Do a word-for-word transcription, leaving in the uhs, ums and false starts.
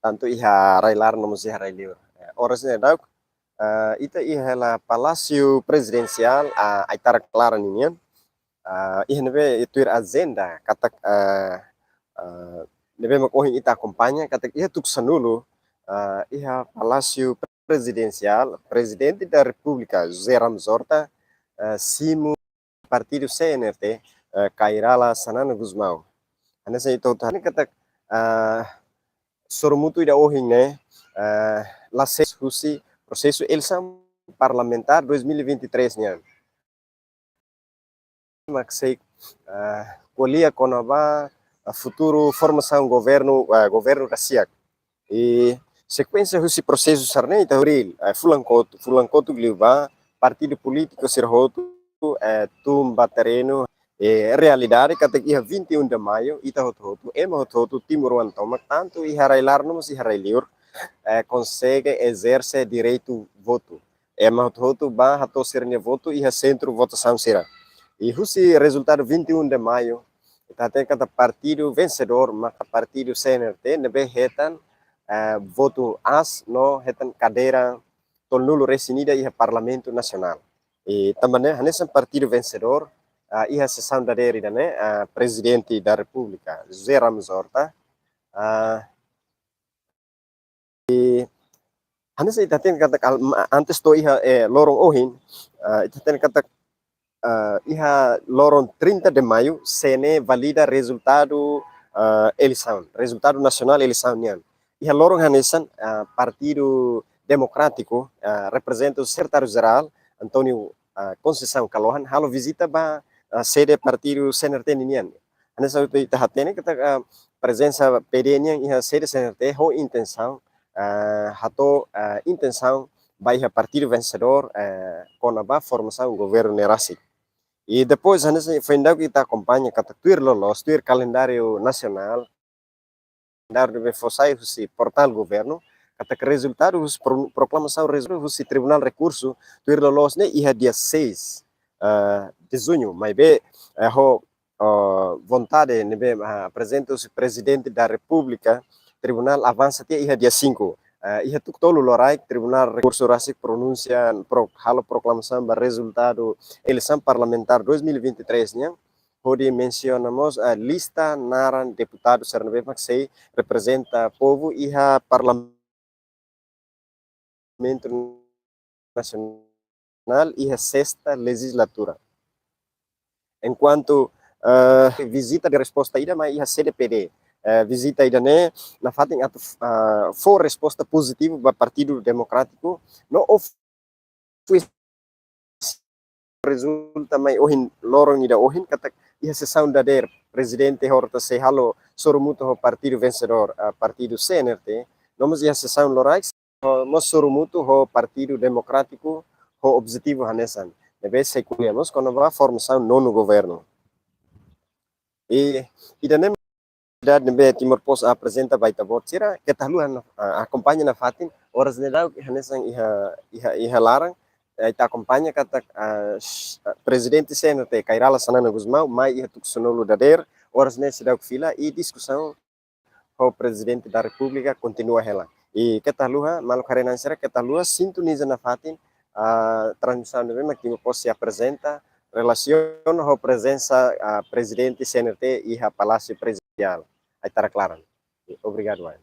tantu iha rai-laran no mós iha rai-liur. Eh, oras ne'e daudaun, eh, ita iha hela Palásiu Prezidensiál, ah, Aitarak Laran ninian. Ah, iha ne'ebé tuir ajenda katak, ah, ah, ne'ebé mak ohin ita akompaña katak iha tuku sanulu, ah, iha Palásiu Prezidensiál, Prezidente da Repúblika, José Ramos Horta, ah, simu partidu C N R T, eh, Kay Rala Xanana Gusmão. Hanesan ita hotu hatene katak, ah, sorumutu ida ohin ne'e, ah, la sees husi prosesu eleisaun parlamentár dois mil e vinte e três nian. Mak sei, ah, ko'alia kona-ba, ah, futuru formasaun governu, ah, governu rasik. I sekuénsia husi prosesu sira-ne'e ita haree, eh, fulan kotuk, fulan kotuk liubá, partidu polítiku sira hotu, eh, tun ba terrenu, eh, realidade katak iha vinte e um de Maio, ita hotu-hotu, ema hotu-hotu, timoroan tomak, tantu iha rai-laran no mós iha rai-liur, eh, konsege ezerse direitu votu. Ema hotu-hotu bá hato'o sira-nia votu iha sentru votasaun sira. I husi rezultadu vinte e um de Maio, ita hatene katak partidu vensedór maka partidu C N R T ne'ebé hetan, eh, votu aas no hetan kadeira tolunulu-resin-ida iha Parlamentu Nasionál. I tanba ne'e hanesan partidu vensedór, ah, iha sesaun dadeer ida-ne'e, ah, Prezidente da Repúblika, José Ramos Horta, ah, hanesan ita hatene katak al-, ma-, antes to'o iha, eh, loron ohin, ah, ita hatene katak, ah, iha loron trinta de Maio, C N E valida rezultadu, ah, eleisaun, rezultadu nasionál eleisaun nian. Iha loron hanesan, ah, Partidu Demokrátiku, ah, reprezenta Sekretáriu-Jerál, António, ah, Conceição Kalohan, halo vizita ba, ah, sede partidu C N R T ninian. Hanesan ita hatene katak, ah, prezensa P D nian iha sede C N R T ho intensaun, ah, hato'o, ah, intensaun ba iha partidu vensedór, eh, kona-ba formasaun governu ne'e rasik. I depois, hanesan foin daudauk ita akompaña katak tuir loloos, tuir kalendáriu nasionál, kalendáriu ne'ebé fó sai husi portál governu, katak rezultadu husi pro-, proklamasaun rezultadu husi Tribunál Rekursu, tuir loloos ne'e iha dia seis, eh, de Junho, maibé, eh, ho, oh, vontade ne'ebé, ah, aprezenta husi Prezidente da Repúblika, tribunál avansa tiha iha dia cinco. Eh, iha tuku tolu loraik, Tribunál Rekursu rasik pronunsia pro-, halo proklamasaun ba rezultadu eleisaun parlamentár dois mil e vinte e três nian, hodi mensiona mós, eh, lista naran deputadu sira ne'ebé mak sei reprezenta povu iha Parlamentu Nasionál iha sesta lejizlatura. Enkuantu, eh, vizita de resposta ida mai iha sede P D. Eh, vizita ida-ne'e nafatin atu, eh, fó resposta pozitivu ba Partidu Demokrátiku no of-, rezulta mai ohin, loron ida ohin, katak iha sesaun dadeer, Prezidente Horta sei halo sorumutu ho partidu vensedór, ah, partidu C N R T, no mós iha sesaun loraik, mós sorumutu ho Partidu Demokrátiku, ho objetivu hanesan. Ne'ebé sei ko'alia mós kona-ba formasaun nonu governu. I, ida-ne'e ida ne'ebé Timor Post aprezenta ba ita-boot sira, keta haluha, ah, akompaña nafatin, oras ne'e daudauk hanesan iha, iha, iha laran, eh, ita akompaña katak, ah, sh-, ah, Prezidente C N R T, Kay Rala Xanana Gusmão, mai iha tuku sanulu dadeer, oras ne'e seidauk fila, i diskusaun ho Prezidente da Repúblika kontinua hela. I keta haluha, maluk haree-na'in sira keta haluha, sintoniza nafatin, ah, transmisaun ne'ebé mak Timor Post sei aprezenta, relasiona ho prezensa, ah, Prezidente C N R T iha Palásiu Prezidensiál, Aitarak Laran. I obrigadu, Wayne.